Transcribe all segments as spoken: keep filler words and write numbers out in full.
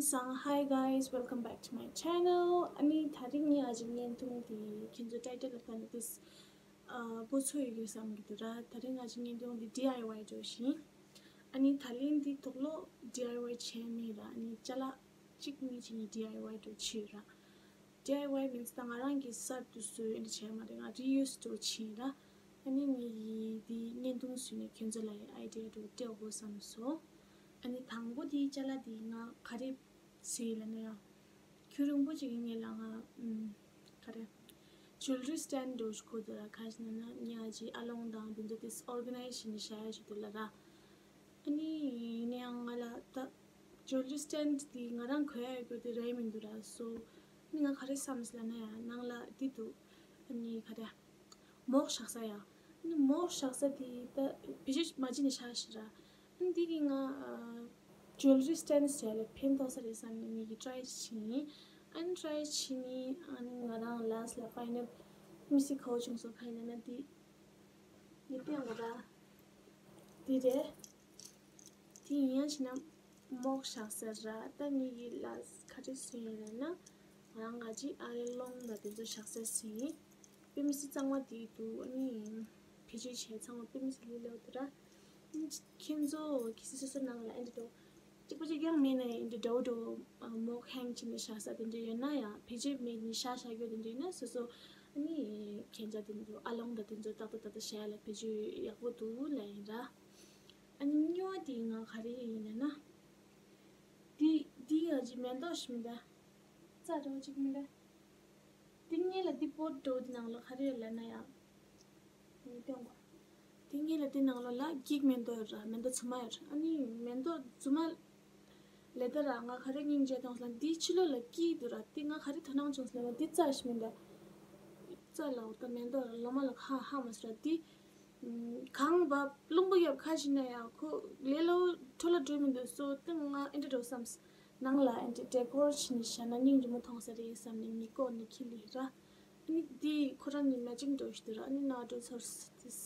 Hi guys, welcome back to my channel. ཨ་ནི་དེ་རིང་ངས་ཨ་ཅེ་བརྙན་ཐུང་འདི་ཁྱེད་ཚོ་ཊའི་ཊལ་ལ་ལྟ་ནས་ཏིས་པོ་ཚོད་ཡོད་ཀྱི་བསམ་གྱི་འདུག་ར། དེ་རིང་ཨ་ཅེ་བརྙན་ཐུང་འདི་ཌི་ཨའི་ཝའི་འགྲོ་བཞིན། ཨ་ནི་ད་ལན་འདི་དུག་ལོག་ཌི་ཨའི་ཝའི་བྱས་མེད་ར། ཨ་ནི་ཅ་ལག་གཅིག་གཉིས་བྱས་ནས་ཌི་ཨའི་ཝའི་འགྲོ་བྱས་ར། ཌི་ཨའི་ཝའི་མིན་ཙང་ང་རང་གིས་གསར་དུ་བཟོས་ཨེ་འདྲ་བྱས་མ་རེད། ང་རི་ཡུ་སི་འགྲོ་བྱས་ར། ཨ་ནི་ངས་ཡི་འདི་བརྙན་ཐུང་བཟོས་ནས་ཁྱོད་ཚོ་ལ་ཡི་ཨའི་ཌི་ཡ་འགྲོ་སྤྲད་དགོས་བསམ་སོང་། ཨ་ནི་དང་པོ་དེའི་ཅ་ལག་དེ་ང་ག་རེ་བཟོས་ལབ་ན་ཡང་། ཁྱོད་རིང་པོ་ཅིག་ངས་ལ་ང་ཨམ་ག་རེ། ཇུལ་རི་སི་ཊེན་ཌི་འགྲོ་ཞིག་དགོས་འདུག་ར། ག་ཞིག་ན་ན་ཉ་ཅི་ཨ་ལོང་དང་དེ་ཚོ་ཏིས་ཨོར་ག་ནའི་ཛི་བྱས་ནས་བཞག་ཡ་ཞིག་འདུག་ལབ་ར། ཨ་ནི་ཡིན་ན་ཡང་ང་ལ་ད་ཇུལ་རི་སི་ཊེན་ཌི་དེ་ང་རང་གོན་ཡ་ཡོད་རྒྱུ་དེ་རེད་མི་འདུག་ར། སོ་ཨ་ནི་ང་ག་རེ་བསམ་སོང་ལབ་ན་ཡང་ནང་ལ་དེ་འདུག་ཨ་ནི་ག་རེ། མོག་བཞག་ས་ཡ། ཨ་ནི་མོག་བཞག་ས་དེ་ད་བེད་སྤྱོད་མ་བྱས་ནས་བཞག་ཤག་ར། ཨ་ནི་དེ་གིས་ང་ཨ་ཇུལ་རི་སི་ཊེན་ཌི་བྱས་ལ་ཕན་ཐོགས་ས་རེད་བསམ་ནས་ངེད་ཀྱིས་ཊ་རའི་བྱས་ཡིན། ཨ་ནི་ཊ་རའི་བྱས་ནས་ཨ་ནི་ང་རང་ལ་སི་ལ་ཕའི་ནལ་མི་སི་ཁོ་བྱུང་སོང་། ཕའི་ནལ་ན་དེ་ཡིན་པའི་འོ་ར། དེ་རེད། དེ་ཡིན་ཡང་བྱས་ན་མོག་བཞག་ས་ར། ད་ངེད་ཀྱིས་ལ་སི་ག་རེ་བཟོས་ཡིན་ལབ་ན་ང་རང་ག་ཅིག་ཨ་ལོང་དང་དེ་ཚོ་བཞག་ས་བཟོས་ཡིན། དཔེ་མི་སྲིད་གཙང་མ་དེ་འདུག་ཨ་ནི་བེད་སྤྱོད་བྱས་ཚང་མ་དཔེ་མི་སྲིད་ལས་སླ་པོ་འདུག་ར། ཨ་ནི་ཁྱེད་ཚོ་གལ་སྲིད་སོ་སོ་ནང་ལ་ཨེ་འདྲ་འགྲོ་གཅིག་པ་གཅིག་རྐྱང་མེད་ན་ཡང་ཨེ་འདྲ་འགྲོ་འགྲོ་མོག་ཧེང་བྱས་ནས་བཞག་ས་དེ་འདྲ་ཡོད་ན་ཡང་བེད་སྤྱོད་མེད་ནས་བཞག་བཞག་ཡོད་དེ་འདྲ་ཡོད་ན་སོ་སོ་ཨ་ནི་ཁྱེད་ཅག་དེ་འདྲ་ཨ་ལོང་དང་དེ་ཚོ་ཏག་ཏག་ཏག་ཏག་བཞག་ཡ་ལ་བེད་སྤྱོད་ཡག་པོ་འདུག་ལབ་ཡིན་ར། ཨ་ནི་གཉིས་པ་དེ་ང་ག་རེ་ཡིན་ལབ་ན། དེ་དེ་ཡང་ཅིག་མེ་ཏོག་ཞིག་མི་འདྲ། རྩྭ་འདྲ་བོ་ཅིག་མི་འདྲ། དེ་སྔོན་ལ་དེ་པོ་འདྲ་བོ་དེ་ནང་ལོགས་ག་རེ་ཡོད་ལབ་ན་ཡང་། ངས་སྟོན་གོ། དེ་སྔོན་ལ་དེ་ནང་ལོགས་ལ་འགྱིག་མེ་ཏོག་ཡོད་ར། མེ་ཏོག་རྫུན་མ་ཡོད་ར། ཨ་ནི་མེ་ཏོག་རྫུན་མ་ལས་ད་ར་ང་ག་རེ་སྙིང་རྗེ་མཐོང་སོང་ལབ་ན་དེའི་ཕྱི་ལོགས་ལ་སྐྱིད་འདུག་ར། དེ་ང་ག་རེ་དོ་སྣང་བྱུང་སོང་ལབ་ན་དེ་རྩྭ་ཞིག་མི་འདྲ། རྩྭ་ལ་འོ་ད་མེ་ཏོག་ར་ལོ་མ་ལ་ཧ་ཧ་མ་སོང་ར་དེ། གངས་བབས་རླུང་བུ་བརྒྱབ་ཁ་ཞིག་ན་ཡང་ཁོ་ལས་སླ་པོ་འཕྲོ་བརླག་འགྲོ་མི་འདུག་སོ་ཏི་ང་ཨེ་འདྲ་འགྲོ་བསམས། ནང་ལ་ཨེ་འདྲ་ཌེ་ཀོར་བྱས་ནས་བཞག་ན་སྙིང་རྗེ་མོ་མཐོང་ས་རེད་བསམ་ནས་ངས་ལྐོག་ནས་འཁྱེར་སླེབས་ར། ཨ་ནི་འདི་ཁོ་རང་གཉིས་མེ་ཅིང་འགྲོ་ཞིག་འདུག་ར། ཨ་ནི་ནང་འགྲོ་ཚར་སོང་ཏིས།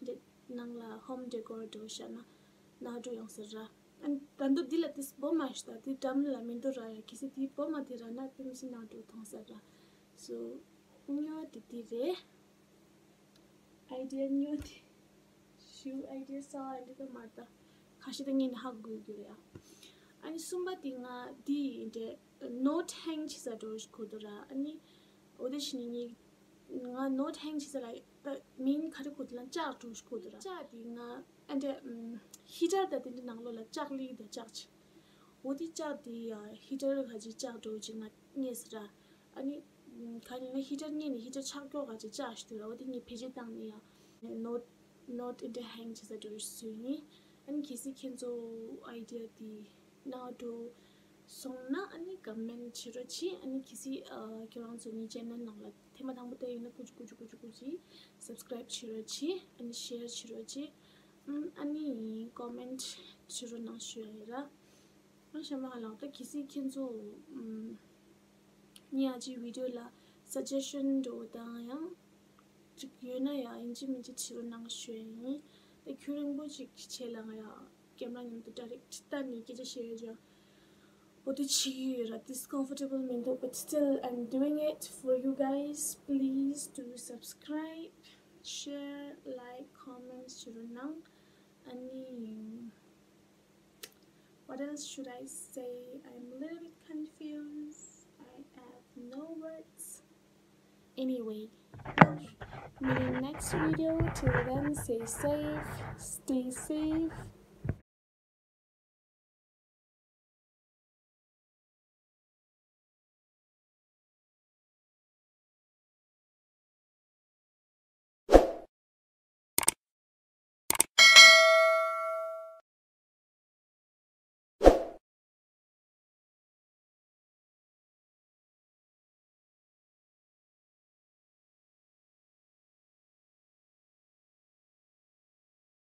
འདི་ནང་ལ་ཧོམ་ཌེ་ཀོར་འགྲོ་བཞག་ན་ནང་འགྲོ་ཡོང་ས་ར། ཨ་ནི་ད་དུང་འདི་ལ་ཏིས་སྦོམ་མ་ཞིག་ད་དེ་འགྲམ་ལ་མི་འདུག་ར། ཡ་གལ་སྲིད་དེ་སྦོམ་མ་དེ་རག་ན་དཔེ་མི་སྲིད་ནང་འགྲོ་མཐོང་ས་ར། སོ་གཉིས་པ་དེ་དེ་རེད། ཨའི་ཌི་ཡ་གཉིས་པ་དེ། ཤུ་ཨའི་ཌི་ཡ་གསར་པ་འདི་ད་མར་ད་ཁ་ཤས་ད་ངས་ནི་ཧ་གོ་གི་རེད་ཨ། ཨ་ནི་གསུམ་པ་དེ་ང་འདི་ཡིན་ཏེ། ནོཊ་ཧེང་བྱེད་ས་འགྲོ་ཞིག་གོ་འདུག་ར། ཨ་ནི་འོ་དེ་བྱས་ནས་ངས་ང་ནོཊ་ཧེང་བྱེད་ས་ལ་ད་མིང་ག་རེ་གོ་འདུག་ལབ་ན་ལྕགས་འགྲོ་ཞིག་གོ་འདུག་ར། ལྕགས་དེ་ང་ཨ་འདྲ་ཧི་ཊར་ད་དེ་འདྲ་ནང་ལོགས་ལ་ལྕགས་ལི་ད་ལྕགས་ཆེ། འོ་དེ་ལྕགས་དེ་ཡ་ཧི་ཊར་ག་ཅིག་ལྕགས་འགྲོ་ཅིག་ང་རྙེད་སོང་ར། ཨ་ནི། ག་ནི་ན་ཧི་ཊར་རྙེད་ནས་ཧི་ཊར་ཆག་སྐྱོག་ག་ཅིག་ལྕགས་ཞིག་འདུག་ར། འོ་དེ་ངས་བེད་སྤྱོད་བཏང་ནས་ཡང་ནོཊ་ནོཊ་ཨེ་འདྲ་ཧེང་བྱེད་ས་འགྲོ་ཞིག་བཟོས་ཡིན། ཨ་ནི་གལ་སྲིད་ཁྱེད་ཚོ་ཨའི་ཌི་ཡ་དེ་ནང་འགྲོ་སོང་ན་ཨ་ནི་ཀོ་མེན་ཊི་བྱེད་རོགས་གྱིས། ཨ་ནི་གལ་སྲིད་ཨ་ཁྱེད་རང་ཚོ་ངའི་ཅེ་ནལ་ནང་ལ་ཐེངས་མ་དང་པོ་བལྟས་ཡོད་ན་ཀུ་ཅི་ཀུ་ཅི་ཀུ་ཅི་ཀུ་ཅི་སབ་སི་ཀ་རའིབ་བྱེད་རོགས་གྱིས། ཨ་ནི་ཤེར་བྱེད་རོགས་གྱིས། ཨ་ནི་ཀོ་མེན་ཊི་བྱེད་རོགས་གནང་ཞུ་ཡ་ཡིན་ར། ཨ་ཤ་མ་ལགས་ད་གལ་སྲིད་ཁྱེད་ཚོ་ཨམ་ངའི་ཨ་ཅེ་བི་ཌི་ཡོ་ལ་སཱ་ཇེ་ཤན་འདྲ་བོ་དང་ཡང་ཅིག་ཡོད་ན་ཡང་ཡིན་གཅིག་མིན་གཅིག་བྱེད་རོགས་གནང་ཞུ་ཡ་ཡིན། ད་ཁྱོད་རིང་པོ་ཅིག་བྱས་ལ་ང་ཡ་ཀེམ་ར་མཉམ་དུ་ཌའི་རེག་ཊི་ལྟ་ནས་སྐད་ཆ་བཤད་ཡ་ཅང་འོ་དེ་བྱེད་ཀྱི་ཡོད་ར། This comfortable མི་འདུག but still I'm doing it for you guys. Please do subscribe, share, like, comment བྱེད་རོགས་གནང་། ཨ་ནི། What else should I say? I'm a little bit confused. I have no words. Anyway, we'll meet in next video. Till then, stay safe, stay safe,